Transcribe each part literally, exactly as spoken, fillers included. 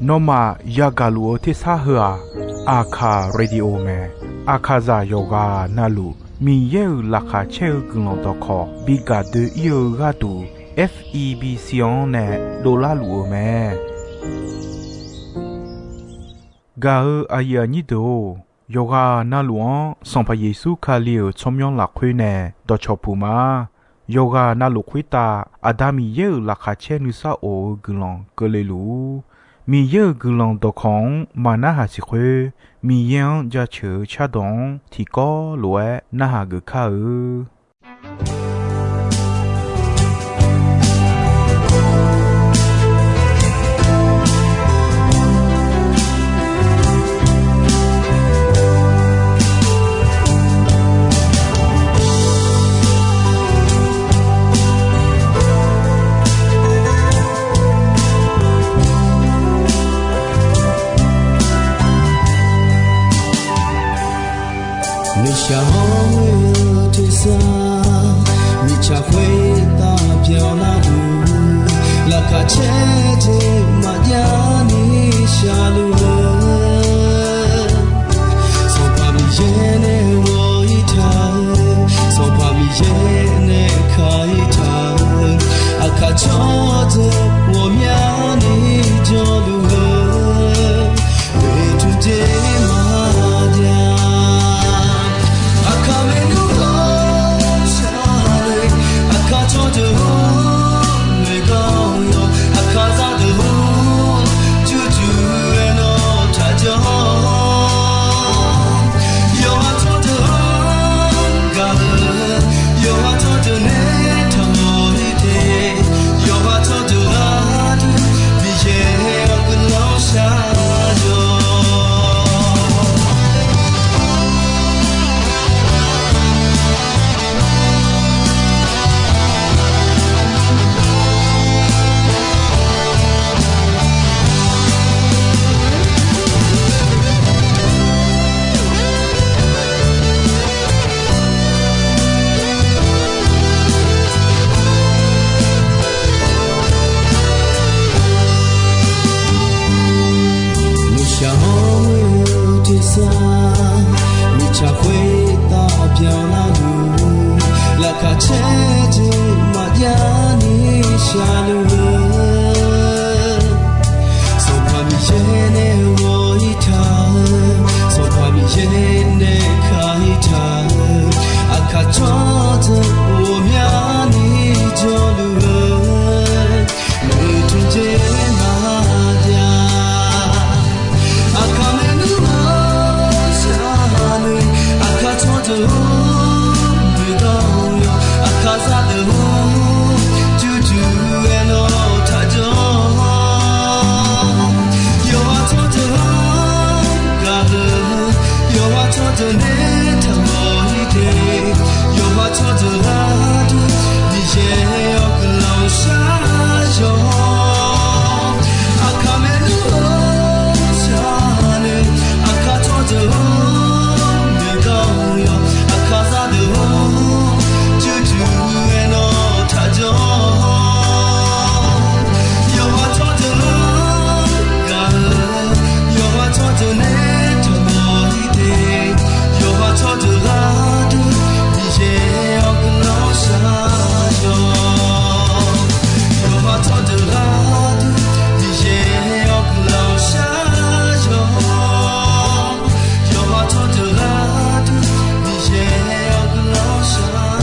Nawmaf yagaq luf-eu tersar heu-aq, Aqkaq Radio mae. Aqkaqzaq yawqghaq navluf Miqyaer-euq laqkhaq caer-eu guiqlanq dawqkawq bi gaq doe-ir-eu gharduq, F E B C-anr nae dovlar luf-eu mae. Gaq-eu aqyuif aqnyir deuq-or, yawqghaq navluf-anr Sanqpaq Yeqsur Kali-euq tsawrmyanr lafkhoer nae dawqcawq puq ma. Yawqghaq navluf khoertav Aqda Miqyaer-euq laqkhaq caer nuisar of-eu guiqlanq keuvle luf-ur. Miqyaer-euq guiqlanq dawqkawq-anr maqnarhaq siq khoer, Miqyaer-anr jaceuq-eu cardawq-anr tiqkawv lof-aer narhaq geuf kar-eu. Nuishaq hawr-eu tersar, mirtsaq khoertav byanlar-eu, laqkhaq caer jeq maqjav ni shaqluf-eu, Sanqpaq Miqyaer nae ghawq-ir taq-eu, Sanqpaq Miqyaer nae ka-ir taq-eu, aqkaq tsawrdeuq ghawqmyani jawrluf-eu, oeqtmq jeq maqjav. Aqkaq maernmr ghawqshaq le, aqkaq tsawrdeuq-or, noeqgawq yawq, aqkaq zaqdeuq-or, jurjur-aer nawr taqjanr. Yawqha tsawrdeuq-or, gaq-eu, yawqha tsawrdeuq nae taqmawr-ir de, yawqha tsawrdeuq gharduq, Miqyaer-awr guiqlanq shar-awq. Nuishaq hawr-eu tersar, mirtsaq khoertav byanlar-eu, laqkhaq caer jeq maqjav ni shaqluf-eu, Sanqpaq Miqyaer nae ghawq-ir taq-eu, Sanqpaq Miqyaer nae ka-ir taq-eu, aqkaq tsawrdeuq ghawqmyani jawrluf-eu, oeqtmq jeq maqjav. Aqkaq maernmr ghawqshaq le, aqkaq tsawrdeuq-or, noeqgawq yawq, aqkaq zaqdeuq-or, jurjur-aer nawr taqjanr. Yawqha tsawrdeuq-or, gaq-eu, yawqha tsawrdeuq nae taqmawr-ir de, yawqha tsawrdeuq gharduq, Miqyaer-awr guiqlanq shar-awq. Aqkaq maernmr ghawqshaq le, aqkaq tsawrdeuq-or, noeqgawq yawq, aqkaq zaqdeuq-or, jurjur-aer nawr taqjanr. Yawqha tsawrdeuq-or, gaq-eu, yawqha tsawrdeuq nae taqmawr-ir de, yawqha tsawrdeuq gharduq, Miqyaer-awr guiqlanq shar-awq. Yawqha tsawrdeuq gharduq, Miqyaer-awr guiqlanq shar-awq. Yawqha tsawrdeuq gharduq, Miqyaer-awr guiqlanq shar-awq.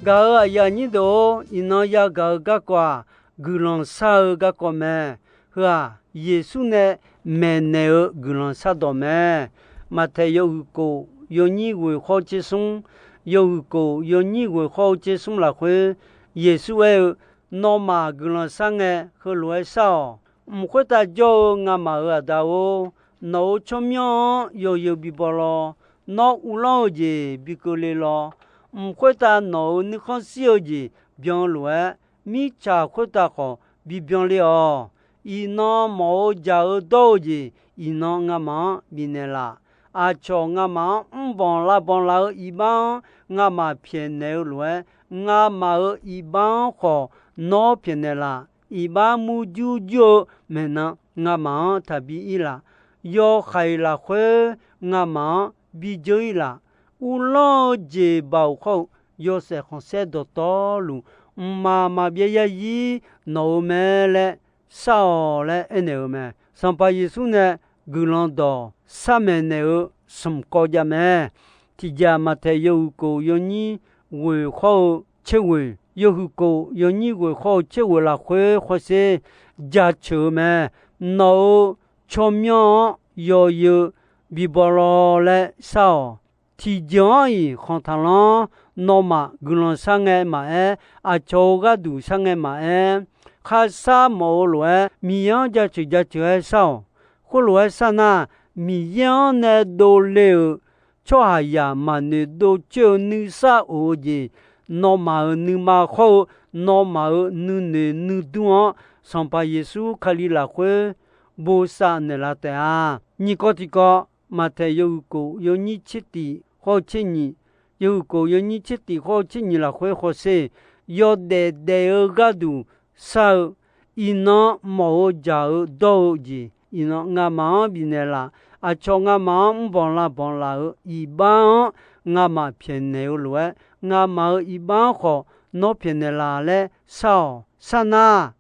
Gaq-eu aqyuif aqnyir deuq-or, iqnan yagaq-eu garkawv-aq, guiqlanq shar-eu garkawv mae. Heu-aq, Yeqsur nae maeqnaeq-eu guiqlanq shardawq mae. Maqtaeq yawhuiq kof yawnyir ghoeq khawr tser smr, yawhuiq kof yawnyir ghoeq khawr-eu tser smr lafkhoer, Yeqsur aer-eu, Nawmaf guiqlanq shar ngae, heulof-aer shar-awq. Mq khoertav jawr-eu ngamaf-euq Aqda-or, Nawq-euq tsawrmyanr-anr yawzeu bibaw lawr. Nawr uvlanr-eu jeq bi keuvle lawr. Mq khoertav nawq-euq nuikhanr shir-eu jeq byan-eu lof-aer, mirtsaq khoertav khawf bibyan le-awq. Iqnan mawf-eu jaq-eu dawr-eu jeq, iqnan ngamaf-anr bifnaeq laf. Aqcawq ngamaf-anr mrbanq lavbanq laf-eu iqbax-anr ngamaf pyaeqnaeq-eu lof-aer, ngamaf-euq iqbax-anr khawf nawr pyaeqnaeq laf. Iqbax murjur jur-eu maeqnan ngamaf-anr taqbi ir laf. Yawhaiq lafkhoer ngamaf-anr bijeur ir laf. Uvlanr-eu jeq baoq khawr-eu yawshaef khanqsaer dawqtawvluf, mqmaq maqbyav yarzir nawq-eu mae laer shar-awq laer aernaeq-eu mae. Sanqpaq Yeqsur nae guiqlanq dawq sharmaeq naeq-eu smq kawv jav mae. Tiqjeq-aq, Maqtaeq yawhuiq kof yawnyir ghoeq khawr-eu tser ghoeq, yawhuiq kof yawnyir ghoeq khawr-eu tser ghoeq lafkhoer hawsher jaceuq-eu mae. Nawq-euq tsawrmyanr-anr yawzeu bibaw lawr laer shar-awq. Tiqjeq-anr-iq khanq taqlanr. Nawmaf guiqlanq sharngae maqaer, aqcawq-euq gharduq sharngae maqaer, kharshar mawf-eu lof-aer Miqyaer-anr jaceuq jaceuq-aer shar-awq. Khoerlof-aer shar nar, Miqyaer-anr nae dovle-euq tsawrhaqzaq maqnoeq dov coer-eu nuisar of-eu jeq, nawmaf-euq nuima khawr-eu nawmaf-euq nuinoeq nuidur-anr Sanqpaq Yeqsur Kali lafkhoer bosav naeqlaf taef-a. Nyiq kawv tiqkawv, Maqtaeq yawhuiq kof yawnyir tser tif khawr-eu tser nyiq, yawhuiq kof yawnyir tser tif khawr-eu tser nyiq lafkhoer hawsher yawdaef daef-eu gharduq shar-eu, iqnan mawf-eu jaq-eu dawr-eu jeq, iqnan ngamaf-anr bifnaeq laf. Aqcawq ngamaf-anr mrbanq lavbanq laf-euq iqbax-anr ngamaf pyaeqnaeq-eu lof-aer, ngamaf-euq iqbax-anr khawf nawr pyaeqnaeq laf laer shar-awq. Sharnar,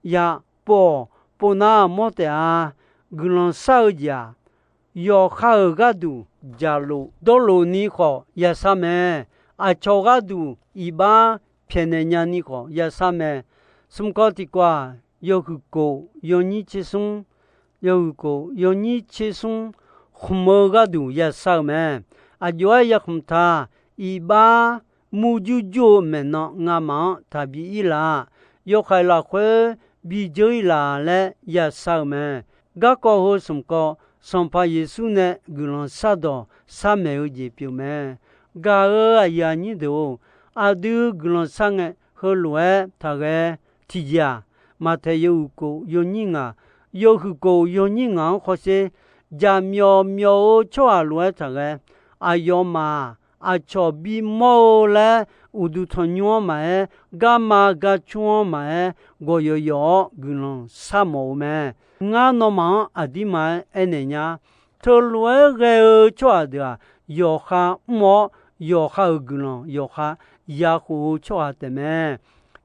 ya pov-awq. Pov nar mawr taef-a. Guiqlanq shar-eu jeq-aq, yawqha-euq gharduq jaqlof dawrlof ni khawf yashar mae. Aqcawq gharduq iqbax pyaeqnaeq nyani khawf yashar mae. Smr kawv tiqkawv-aq, yawhuiq kof yawnyir tser smr, yawhuiq kof yawnyir tser smr khmq-eu gharduq yashar-eu mae. Aqjox-aer yakhmq ta, iqbax murjur jur-eu maeqnan ngamaf-anr taqbi ir laf. Yawhaiq lafkhoer bijeur ir laf laer yashar-eu mae. Garkawv heu smq kawv, Sanqpaq Yeqsur nae guiqlanq shardawq sharmaeq-eu jeq pyeuf mae. Gaq-euq aqyuif aqnyir deuq-or, aqdui guiqlanq sharngae heulof-aer taqghae. Tiqjeq-aq, Maqtaeq yawhuiq kof yawnyir ngaq, yawhuiq kof yawnyir ngaq-anr hawsher, jaqmyawf myawf-eu tsawrhaq lof-aer taqghae. Aqyawfmaf-aq, aqcawq bimawr-eu laer uqduq tanqnymr-anr maqaer, garma garcmr-anr maqaer, gawqyawf yawf-awr guiqlanq sharmawf-eu mae. Ngar nawmaf-anr aqdirma-aer aernaeq nya. Teulof-aer ghae-eu tsawrhaq deuq-aq, yawqha mr-awr, yawqha-euq guiqlanq yawqha yakhof-eu tsawrhaq taefmae.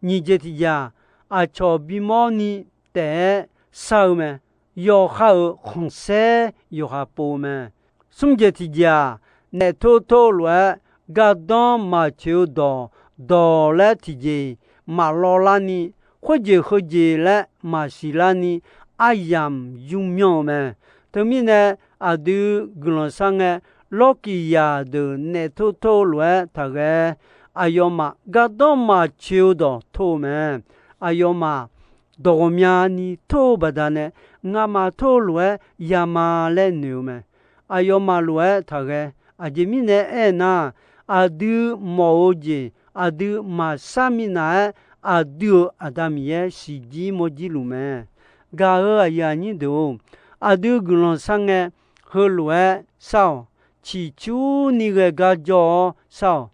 Nyiq jeq tiqjeq-aq, aqcawq bimawr ni taef-aer shar-eu mae. Yawqha-euq khanqsaer yawqha pov-eu mae. Smr jeq tiqjeq-aq, naef tor tor lof-aer gardanr maqtsoeq-eu dawq, dawq laer tiqjeq maqlawv larni, khoerjeq heujeq laer maqsiq larni, aryamq yurmyanr-eu mae. Teumirnae, aqdui guiqlanq sharngae, lawrkiq yaq deuq naef tor tor-eu lof-aer taqghae. Aqyawfmaf gardanr maqtsoeq-eu dawq tor-eu mae. Aqyawfmaf dawq ghawqmyani tor-eu baqdanae, ngamaf tor-eu lof-aer yama laer noeq-eu mae. Aqyawfmaf lof-aer taqghae. Aqjeq mirnae aernar, aqdui mawf-eu jeq aqdui maqshar minav-aer, aqdui-euq Aqda Miqyaer siqjir mawrjir luf mae. Gaq-euq aqyuif aqnyir deuq-or, aqdui guiqlanq sharngae, heulof-aer shar-awq. Ciqcurni ghae gar jawr-awr shar-awq.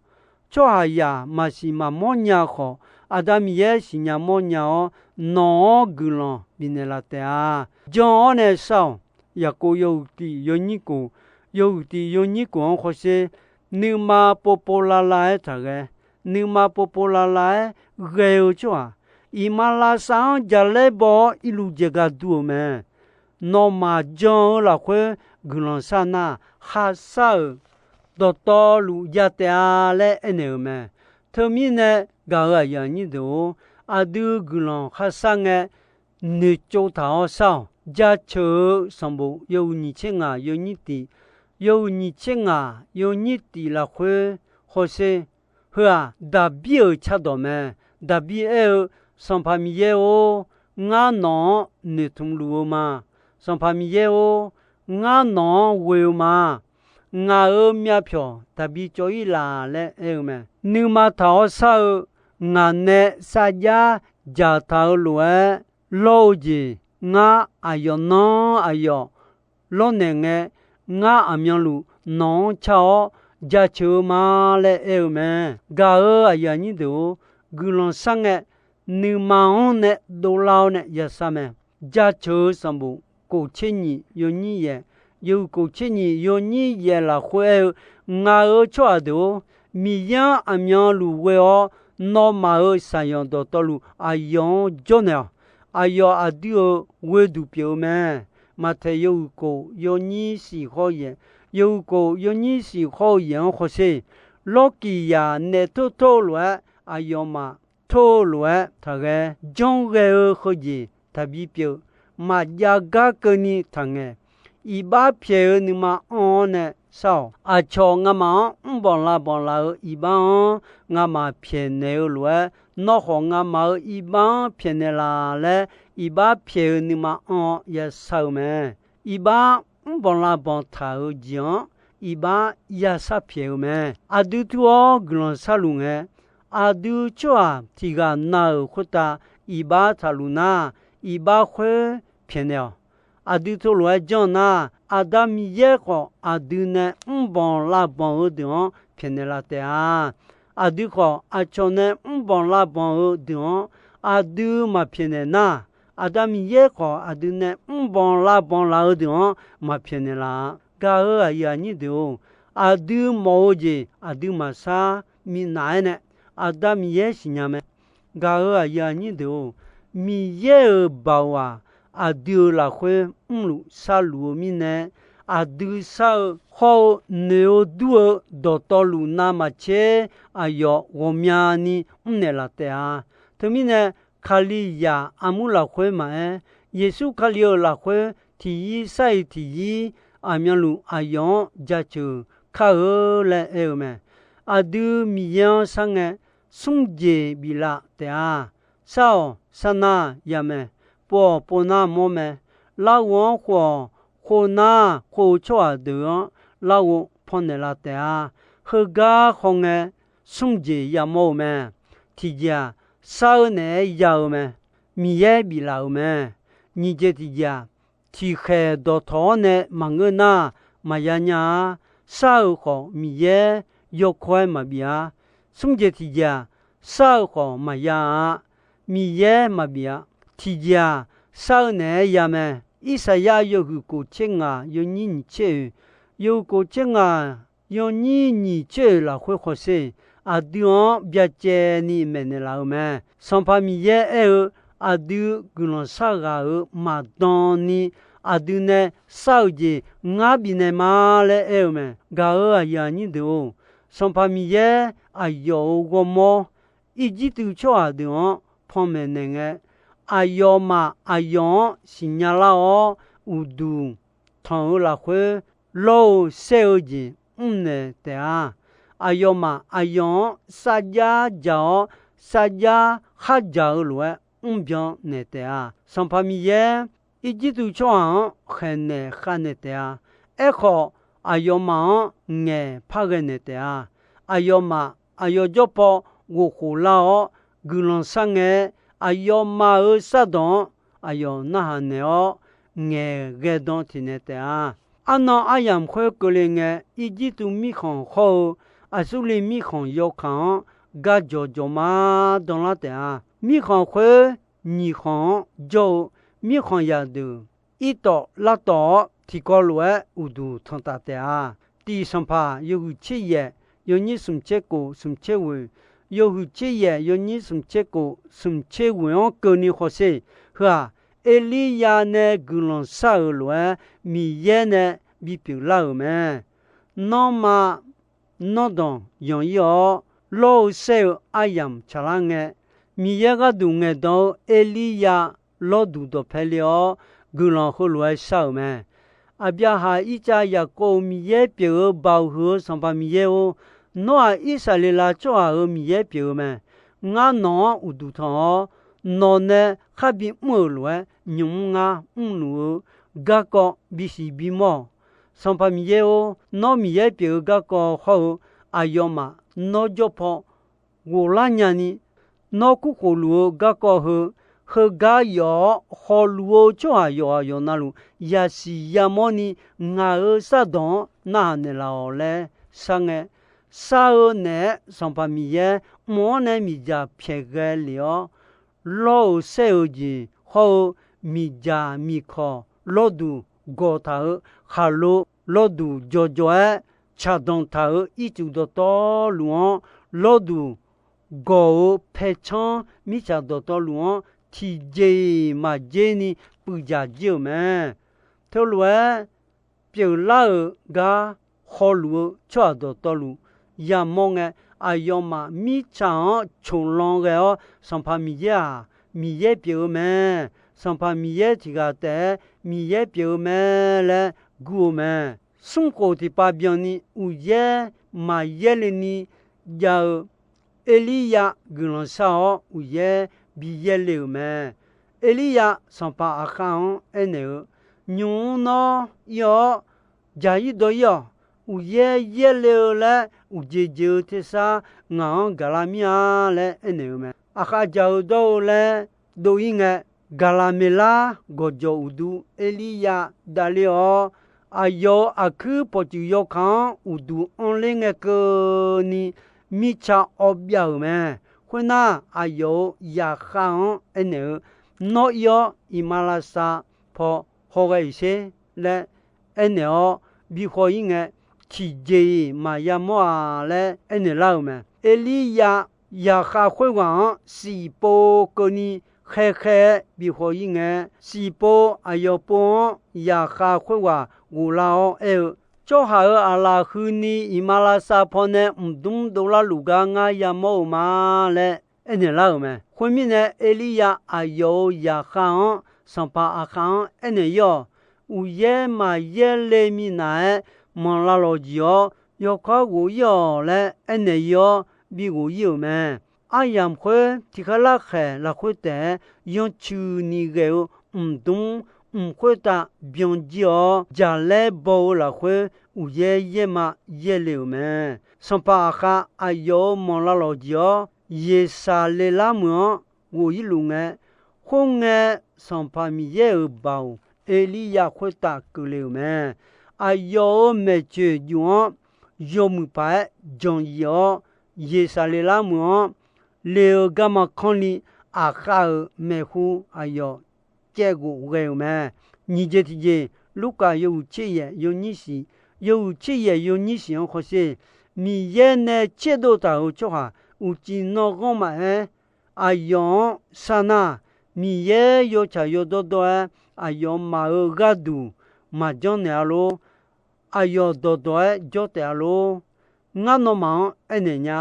Tsawrhaqzaq maqsiq maqmawr nya khawf, Aqda Miqyaer siqnya mawrnya awr, nawq-anr guiqlanq bifnaeq laf taef-a. Jan-awr nae shar-awq. Yaqkov yawhuiq tif yawnyir kof, yawhuiq tif yawnyir kof-anr hawsher, nuima povpov lavlav-aer taqghae. Nuima povpov lavlav-aer ghae-eu tsawrhaq, iqmalavshav-anr jalaer baw-awr irluv jaegar dur-eu mae. Nawmaf jan-eu lafkhoer guiqlanq shar nar, kharshar-euq dawqtawvluf ya taef-a laer aernaeq-euq mae. Teumirnae gaq-euq aqyuif aqnyir deuq-or, aqdui guiqlanq kharshar ngae, noeqtsov taq-awr shar-awq. Jaceuq-eu sanqbof yawhuiq nyiq tser ngaq yawnyir tif, yawhuiq nyiq tser ngaq yawnyir tif lafkhoer hawsher, heu-aq Daqbir-euq cardawq mae. Daqbir aer-eu, Sanqpaq Miqyaer-or, ngar nawq-anr noeqtmq luf-eu ma. Sanqpaq Miqyaer-or, ngar nawq-anr ghoe-eu ma. Ngaq-euq myavpyawq taqbi cawv-ir laf laer aer-eu mae. Nuima taq-awr shar-eu ngaq nae sarjax dzaqtaq-eu lof-aer lawr-eu jeq, ngar aqyawf nanr aqyawf lawrnaeq ngae, ngar aqmyanluf nawq-anr car-awr jaceuq-eu ma laer aer-eu mae. Gaq-euq aqyuif aqnyir deuq-or, guiqlanq shar ngae, nuima-anr nae dovlar-awr nae yashar mae. Jaceuq-eu sanqbof kof tser nyiq yawnyir yaeq, yawhuiq kof tser nyiq yawnyir yaeq lafkhoer aer-eu, Ngaq-euq tsawrhaq deuq-or, Miqyaer-anr aqmyanluf ghoe-awr, nawmaf-euq shaqyanq dawqtawvluf aqyawf-anr jawrnaeq-awq. Aqyawf aqdui-euq ghoeduq pyeuf-eu mae. Maqtaeq yawhuiq kof yawnyir siq khawr yaeq, yawhuiq kof yawnyir siq khawr-eu yaeq-anr hawsher. Lawrkiq yaq naeq tor tor-eu lof-aer, aqyawfmaf tor-eu lof-aer taqghae. Janr ghae-eu heujeq taqbi pyeuf. Maqjav gar keuvni taqngaeq. Iqbax pyaeq-eu nuima anr-awr nae shar-awq. Aqcawq ngamaf-anr mrbanq lavbanq laf-euq iqbax-anr ngamaf pyaeqnaeq-eu lof-aer, nawr khawf ngamaf-euq iqbax-anr pyaeqnaeq laf laer, iqbax pyaeq-eu nuima anr-awr yashar-eu mae. Iqbax mrbanq lavbanq taq-euq jeq-anr iqbax yashar pyaeq-eu mae. Aqdui tur-awr guiqlanq sharluf ngae, aqdui tsawrhaq tiq ghaq na-euq khoertav iqbax taqluf nar, iqbax khoer pyaeqnaeq-awq. Aqdui teulof-aer janr nar, Aqda Miqyaer khawf aqdui nae mrbanq lavbanq-eu deuq-anr pyaeqnaeq laf taef-a. Aqdui khawf aqcawq nae mrbanq lavbanq-eu deuq-anr aqdui maqpyaeqnaeq nar, Aqda Miqyaer khawf aqdui nae mrbanq lavbanq laf-eu deuq-anr maqpyaeqnaeq laf-a. Gaq-euq aqyuif aqnyir deuq-or, aqdui mawf-eu jeq aqdui maqshar minav-aer nae, Aqda Miqyaer siqnya mae. Gaq-euq aqyuif aqnyir deuq-or, Miqyaer-euq baoq-aq, aqdui-euq lafkhoer mrluf sharluf-eu mirnae, aqdui shar-eu hawr-eu noeq-eu dur-eu dawqtawvluf navmaqtser aqyawf ghawqmyani mrnaeq laf taef-a. Teumirnae, Kalizaq armur lafkhoer maqaer, Yeqsur Kali-euq lafkhoer tiqyir sar-iq tiqyir aqmyanluf aqyawf-anr jaceuq kar-eu laer aer-eu mae. Aqdui Miqyaer-anr shar ngae, smr jeq biflaf taef-a. Shar-awq, sharnar ya mae. Pov-awq, povnar mawr mae. Larghov-anr khof-awq, khof nar khof-eu tsawrhaq deuq-anr larghov pannaeq laf taef-a. Heugar hawngae, smr jeq yamawr-eu mae. Tiqjeq-aq, shar-eu naeq-aer ya-eu mae. Miqyaer biflaf-euq mae. Nyiq jeq tiqjeq-aq, tiqkhaeq dawqtawq-awr nae maqngeur nar, maqya nya-a. Shar-euq khawf, Miqyaer yawkawr-aer maqbif-a. Smr jeq tiqjeq-aq, shar-eu khawf maqya-a. Miqyaer maqbif-a. Tiqjeq-aq, shar-eu naeq-aer ya mae. Irsaqyar yawhuiq kof tser ngaq yawnyir nyiq tser oeq, yawhuiq kof tser ngaq yawnyir nyiq tser oeq lafkhoer hawsher. Aqdui-anr byacaevni maeqnaeq laf-eu mae. Sanqpaq Miqyaer aer-eu, aqdui guiqlanq shar ghaq-euq maqdan ni aqdui nae shar-eu jeq ngar bifnaeq ma laer aer-eu mae. Gaq-euq aqyuif aqnyir deuq-or, Sanqpaq Miqyaer aqyawf-euq ghawrmawr Irjirtuv tsawrhaq deuq-anr panmaeq naeq ngae, aqyawfmaf aqyawf-anr siqnya lar-awr, uqduq tanq-eu lafkhoer lawr-eu saer-eu jeq mrnaeq taef-a. Aqyawfmaf aqyawf-anr sarjax dzaq-awr, sarjax khardzaq-eu lof-aer mrbyan naeq taef-a. Sanqpaq Miqyaer Irjirtuv tsawrhaq-anr khaeqnaeq khavnaeq taef-a. Aerkhawf, aqyawfmaf-anr ngaeq par ghae naeq taef-a. Aqyawfmaf aqyawf jawrpaw ghofkhof lar-awr, guiqlanq shar ngae, aqyawfmaf-euq shardawq-anr aqyawf narhaq naeq-awr, ngaeqghae dan tiqnaeq taef-a. Arnan aryamq khoer keuvle ngae, Irjirtuv mirkhanq hawr-eu Aqsurliv mirkhanq yawkaq-anr gar jawq jawq ma danlar taef-a. Mirkhanq khoer nyiq khanq-anr jawr-eu mirkhanq zaqdeuq irtawf lavtawf-awr, tiqkawv lof-aer uqduq tanqtaf taef-a. Tiq Sanqpaq yawhuiq tser yaef yawnyir smq tser kof smq tser ghoeq, yawhuiq tser yaef yawnyir smq tser kof smq tser ghoeq-anr keuvni hawsher. Heu-aq, Erliryav nae guiqlanq shar-euq lof-aer, Miqyaer nae bipyeuf lar-euq mae. Nanrma nanrdanq yanq-ir-awr, lawr-eu saer-eu aryamq tsaqlar ngae, Miqyaer gharduq ngaeqdan-eu Erliryav lawrduq dawqpae le-awr, guiqlanq heulof-aer shar-euq mae. Aqbyaqhaq, Irtsav, Yaqkov-euq Miqyaer pyeuf-eu baoq huiq-eu Sanqpaq Miqyaer-or, nawr-aq Irsaqleqlav tsawrhaq-euq Miqyaer pyeuf-eu mae. Ngar nawq-anr uqduq tanq-awr, nawq nae kharbi mr-euq lof-aer, nymq mr ngar mrluf-eu garkawv bisiq bimawr-awq. Sanqpaq Miqyaer-or, nawr Miqyaer pyeuf-eu garkawv hawr-eu aqyawfmaf nawr jawr paw ghoflar nyani, nawr kurkhof luf-eu garkawv heu, heugar yawf-awr hawluf-eu tsawrhaq yawqghaq yawqnavluf yasiq yamawrni, ngaq-euq shardawq-anr narhaq naeqlaf-awq laer shar ngae, shar-eu naeq-aer Sanqpaq Miqyaer mq-anr nae miqdzaq pyaeq ghae lef-awr, lawr-euq saer-euq jeq hawr-eu miqdzaq miqkawq lawrduq gawq taq-euq khaqlo lawrduq jawqjawq-aer, caqdanq taq-euq ircuf dawqtawvluf-anr lawrduq gawq-eu paercanr mirtsaq dawqtawvluf-anr tiqjeq-iq maqjer ni puivdzaq jir-euq mae. Teulof-aer pyeuflar-euq gar hawluf-eu tsawrhaq dawqtawvluf yamawr ngae, aqyawfmaf mirtsaq-anr coqlan ghae-awr, Sanqpaq Miqyaer-aq, Miqyaer pyeuf-eu mae. Sanqpaq Miqyaer tiq ghaq taef-aer Miqyaer pyeuf-eu mae laer gur-eu mae. Smrkhof tiqpav byanni uqyaer maqyaer le ni jav-eu Erliryav guiqlanq shar-awr uqyaer bi yaer le-euq mae. Erliryav sanqpaq Aqkhav-anr aernaeq-eu, Nymq-mr nawr ir-awr, dzaq-ir dawv-ir-awq. Uqyaer yaer le-eu laer uqjeq jeq-eu tersar ngaq-anr gaqlar mir-a laer aernaeq-eu mae. Aqkhav dzaq-eu dawr-eu laer dov-ir ngae, Gaqlaqmeqlar gawqjawq uqdu Erliryav davler-awr, aqyawf-euq aqkuir pawqtsuif yawkaq-anr uqduq anrler ngae keuvni mirtsa awv byav-euq mae. Khoernar, aqyawf-euq zaqkhav-anr aernaeq-eu, Nawr ir-awr, iqmalavshav paw hawghae-iq sher laer aernaeq-awr, bi haw-ir ngae, tiqjeq-iq maqya mawr-a laer aernaeq lar-euq mae. Erliryav zaqkhav khoerghaq-anr siqpov keuvni khaerkhaer-aer bi haw-ir ngae, siqpov aqyawf pov-anr zaqkhav khoerghaq ghoflar-awr aer-eu, Tsawrhaq-euq aqlaf huini iqmalavshav pawnae mqdmr dovlar luf gar ngar yamawr-eu ma laer aernaeq lar-euq mae. Khoermirnae, Erliryav aqyawf-euq zaqkhav-anr sanqpaq Aqkhav-anr aernaeq-ir-awq, Uqyaer maqyaer le minav-aer manqlavlawq jeq-awr, yawkawr ghof-ir-awq laer aernaeq-ir-awr bi ghof-ir-euq mae. Aryamq khoer tiq kharlar khaeq lafkhoer taef-aer yancuini ghae-eu mqdmr mq khoertav byan jir-awr, jaqlaer baw-eu lafkhoer uqyaer yaerma yaer le-euq mae. Sanqpaq Aqkhav aqyawf-euq manqlavlawq jeq-awr, Yeqsaqleqlav meuq-anr ghof-ir luf ngae, khoerngae, Sanqpaq Miqyaer-euq baoq Erliryav khoertav keuvle-euq mae. Aqyawf-euq maeqtsoeq juf-anr yawmuiq paq-aer jan yif-awr, Yeqsaqleqlav meuq-anr le-eu garma kanrli, Aqkhav-euq maeqhu aqyawf caevghof ghae-euq mae. Nyiq jeq tiqjeq, Lurkaf yawhuiq tser yaef yawnyir shiq, yawhuiq tser yaef yawnyir shiq-anr hawsher, Miqyaer nae tserdov taq-euq tsawrhaq uqcif nanrghanr maqaer, aqyawf-anr sar nar, Miqyaer yawtsaq yawdawr dawr-aer, aqyawfmaf-euq gharduq maqjanr naeq-a lor. Aqyawf dawqdawq-aer jawr taef-a lor. Ngar nawmaf-anr aernaeq nya.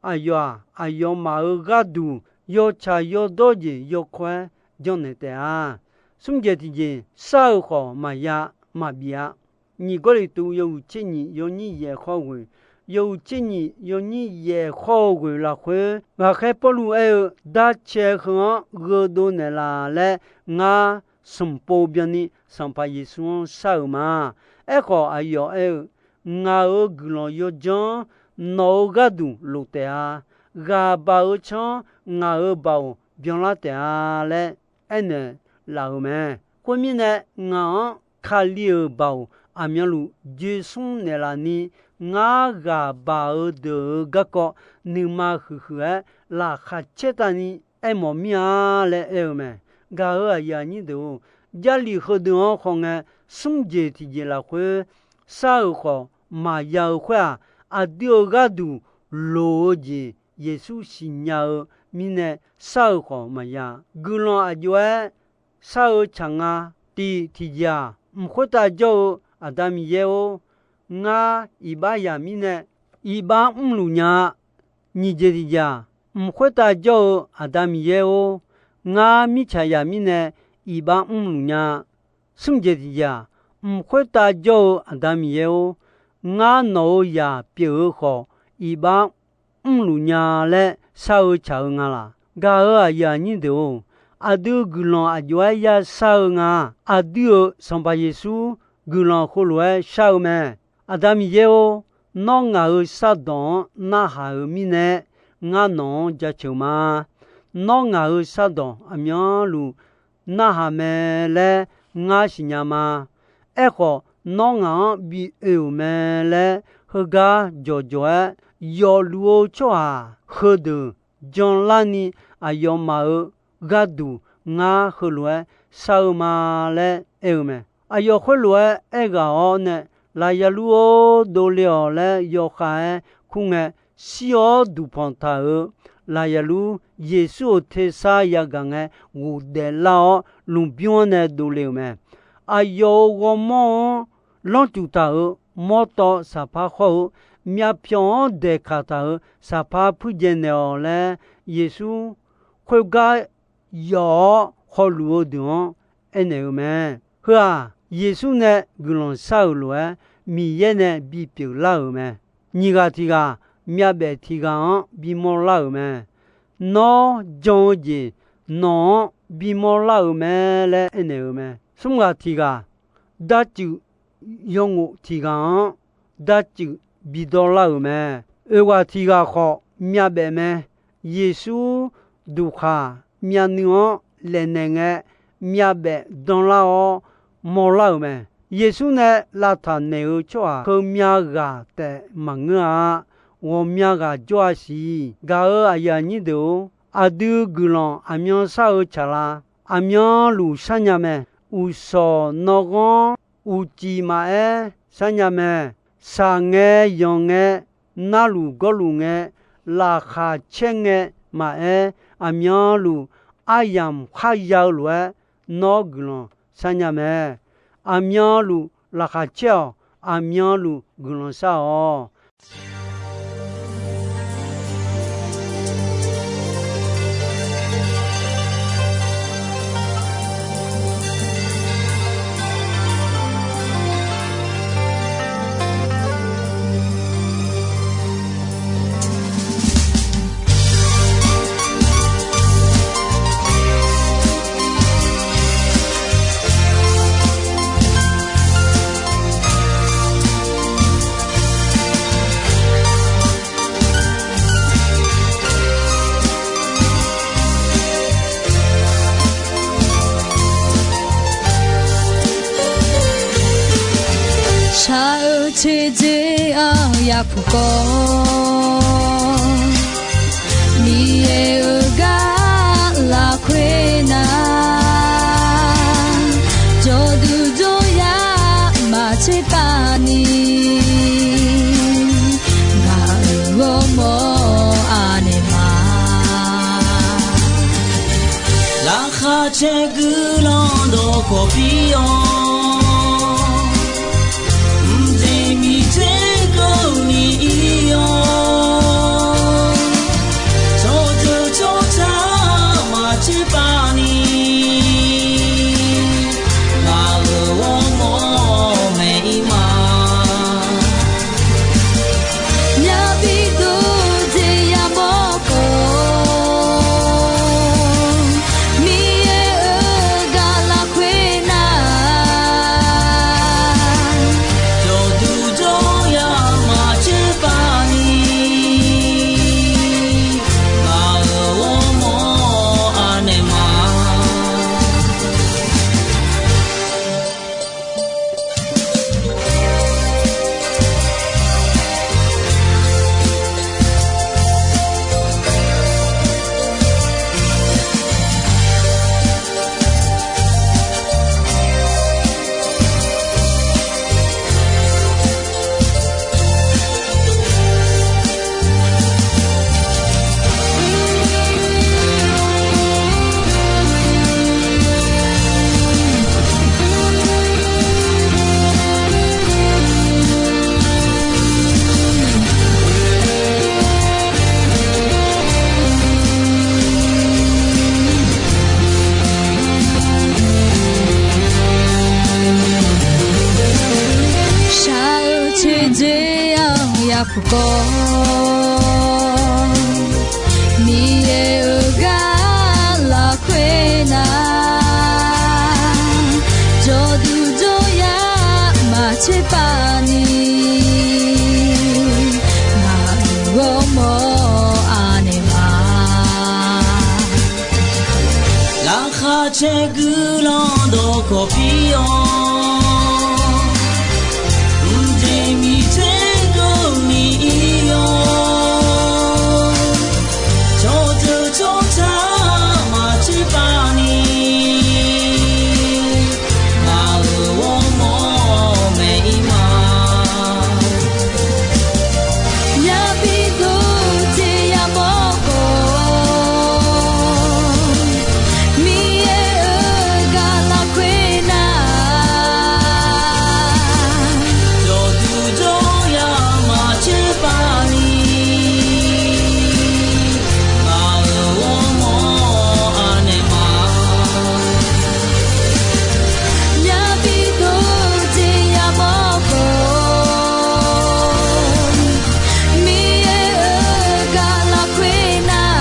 Aqyawf-aq, aqyawfmaf-euq gharduq yawtsaq yawdawr jeq yawkawr-aer janrnaeq taef-a. Smr jeq tiqjeq, shar-eu khawf maqya maqbif-a. Nyiq Gawrliqtu yawhuiq tser nyiq yawnyir yaef khawr ghoeq, yawhuiq tser nyiq yawnyir yaef khawr-eu ghoeq lafkhoer, ghaqkhaer Pawrluv aer-eu, Darcae heu-anr gheudov naeqlaf laer ngar smq pov byanni Sanqpaq Yeqsur-anr shar-euq ma. Aerkhawf, aqyawf aer-eu, Ngaq-euq guiqlanq yawdzanr nawq-euq gharduq lof taef-a. Ghaq baq-eu tsanr ngaq-euq baoq byanlar taef-a laer aernaeq laf-euq mae. Khoermirnae, ngaq-anr Kali-euq baoq aqmyanluf joesmr naeqlaf ni, ngar ghaq baq-eu deuq-euq garkawv nuima huiqhuiq-aer laqkhaq caer tavni aermawf mir-a laer aer-eu mae. Gaq-euq aqyuif aqnyir deuq-or, Jarlif heudeuq-anr hawngae, smr jeq tiqjeq lafkhoer shar-euq khawf maqya-eu khoer-aq, aqdui-euq gharduq loq-eu jeq Yeqsur siqnya-eu mirnae shar-euq khawf maqya. Guiqlanq aqjox-aer shar-eu tsaq nga. Tiq tiqjeq-aq, mq khoertav jawr-eu Aqda Miqyaer-or, ngar iqbax yaq mirnae iqbax mrluf nya-a. Nyiq jeq tiqjeq-aq, mq khoertav jawr-eu Aqda Miqyaer-or, ngar mirtsaq yaq mirnae iqbax mrluf nya-a. Smr jeq tiqjeq-aq, mq khoertav jawr-eu Aqda Miqyaer-or, ngar nawq-euq zaq pyeuf-eu khawf iqbax mrluf nya laer shar-eu tsaq-eu nga laq. Gaq-euq aqyuif aqnyir deuq-or, aqdui guiqlanq aqjox-aer ya shar-eu nga. Aqdui-euq Sanqpaq Yeqsur guiqlanq heulof-aer shar-eu mae. Aqda Miqyaer-or, nawr ngaq-euq shardawq-anr narhaq-euq mirnae, ngar nawq-anr jaceuq ma. Nawr ngaq-euq shardawq aqmyanluf narhaq mae laer ngar siqnya ma. Aerkhawf, nawr ngaq-anr bi oe-euq mae laer heugar jawqjawq-aer yawfluf-eu tsawrhaq heudeuq janlarni aqyawfmaf-euq gharduq ngar heulof-aer shar-eu ma laer aer-eu mae. Aqyawf khoerlof-aer aerghaq-awr nae, Laqyaqlur-or, dovle-awq laer yawkhav-aer kurngae, shir-awr duqpanq taq-euq Laqyaqlur Yeqsur-euq tersar yagaq ngae ghofdaef lar-awr, lmqbymr-anr nae dovle-euq mae. Aqyawf-euq ghawrmawr-anr lanrcuf taq-euq mawrtawv saqpar khawr-eu, myavpyawq-anr daeqkaq taq-euq saqpar puirjaev naeq-awq laer, Yeqsur khoergar yawf-awr hawluf-eu deuq-anr aernaeq-eu mae. Heu-aq, Yeqsur nae guiqlanq shar-euq lof-aer, Miqyaer nae bipyeuf lar-euq mae. Nyiq ghaq tiq ghaq myavbaef tiq ghaq-anr bimawr lar-euq mae. Nawr jan-eu jeq nawq-anr bimawr lar-euq mae laer aernaeq-euq mae. Smr ghaq tiq ghaq darcuif yawnghof tiq ghaq-anr darcuif bidawr lar-euq mae. Oeq ghaq tiq ghaq khawf myavbaef mae. Yeqsur duqkhaq myavnuiv-anr laefnaeq ngae, myavbaef danlar-awr mawrlar-euq mae. Yeqsur nae lavtaq naeq-eu tsawrhaq heumya ghaq taef maqngeur-a. Ghawqmya ghaq jawr-a siq. Gaq-euq aqyuif aqnyir deuq-or, aqdui guiqlanq aqmyan shar-eu tsaqlaq, aqmyanluf sharnya mae. Uqshawq nawghanr uqcif maqaer sharnya mae. Shaq ngae, yanq ngae, narluf gawrluf ngae, laqkhaq caer ngae maqaer, aqmyanluf aryamq kharya-eu lof-aer nawr guiqlanq sharnya mae. Aqmyanluf laqkhaq caer-awq. Aqmyanluf guiqlanq shar-awq. Shaq-eu teudzer-anr yapuq kawv, Miqyaer-euq gar lafkhoer nar, jawrduq jawryar maqtser pav ni, ngaq-euq ghawrmawr anaeq ma. Laqkhaq caer guiqlanq dawqkawq pir-awr, mqjeq miqter keuvni ir-awr, tsawrjeuq tsawrca maqtser pav ni, ngaq-euq ghawrmawr maeq ir ma. Myavbi dovjeq yamawr khawf, Miqyaer-euq gar lafkhoer nar, jawrduq jawryar maqtser pav ni, ngaq-euq ghawrmawr anaeq ma. Shaq-eu teudzer-anr yapuq kawv, Miqyaer-euq gar lafkhoer nar, jawrduq jawryar maqtser pav ni, ngaq-euq ghawrmawr anaeq ma. Laqkhaq caer guiqlanq dawqkawq pir-awr, mqjeq miqter keuvni ir-awr, cawqdeuq tsawrtaq maqtser pav ni, ngaq-euq ghawrmawr maeq ir ma. Yabi dov jeq yamawr khawf, Miqyaer-euq gaq lafkhoer nar, jawqduq jawryar maqtser pav ni, ngaq-euq ghawrmawr anaeq ma. Yabi dov jeq yamawr khawf, Miqyaer-euq gaq lafkhoer nar,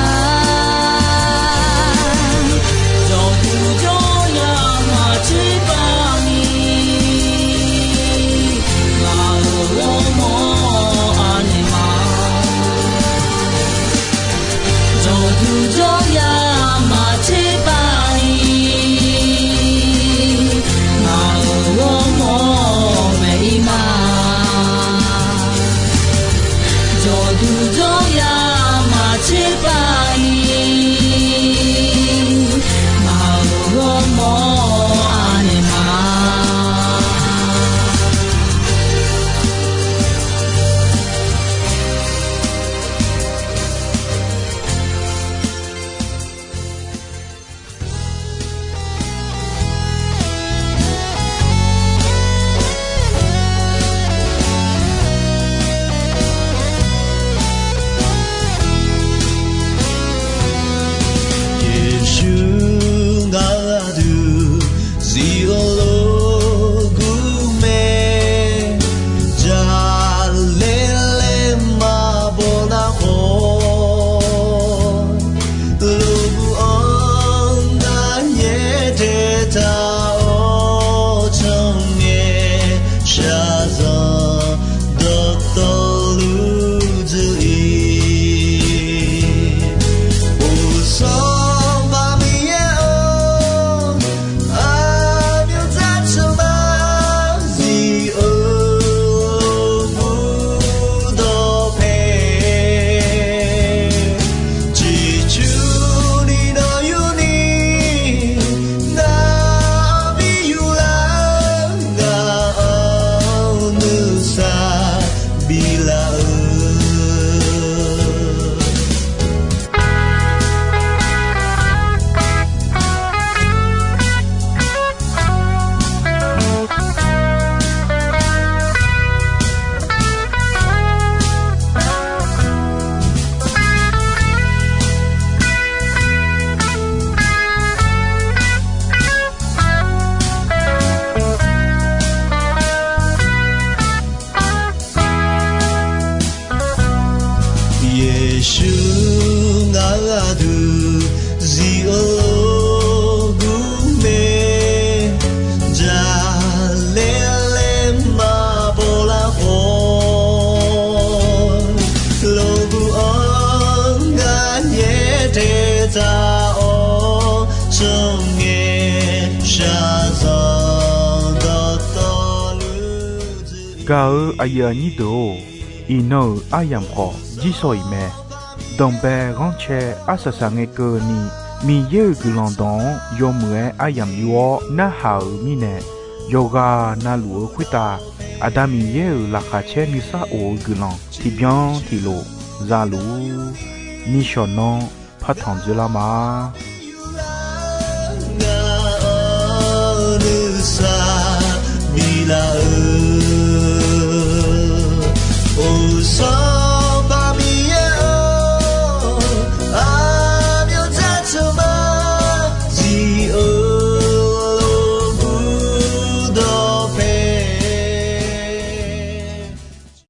jawqduq jawryar maqtser pav ni, ngaq-euq ghawrmawr anaeq ma. Jawqduq jawryar maqtser pav ni, ngaq-euq ghawrmawr maeq ir ma. Jawqduq jawryar maqtser pav ni, ngaq-euq ghawrmawr anaeq ma. Yeqsur ngaq-euq aqdui zif-eu lof gur mae, jaqlaer laer maqbaw nar khawf, lof gur-anr ngar nyaer tae taq-awr, tsanr ngae shaqzanq dawqtawvluf dzuif-ir. Uqsanq baq Miqyaer-or, aqmyanzar tsanr nar zif-eu bur dawqpae, ciqcurni nawq yurni nar bi yurlar, ngaq-anr nuisar biflaf-eu. Yeqsur ngaq-euq aqdui zif-eu lof gur mae, jaqlaer laer maqbaw lar khawf, lof gur-anr ngar nyaer tae taq-awr, tsanr ngae shaqzanq dawqtawvluf dzuif-ir. Gaq-eu aqyuif aqnyir deuq-or, iqnan-euq aryamq khawf jirsawq iq mae. Danqbae ghanrcae arsaq saq ngae keuvni, Miqyaer-euq guiqlanq dawq-anr yawmuiq-aer aryamq yur-awr narhaq-euq mirnae, yawqghaq navluf-eu khoertav Aqda Miqyaer-euq laqkhaq caer nuisar of-eu guiqlanq tiqbyan tiqlof za luf-ur. Nishawq nanr partanq dzoerlar ma.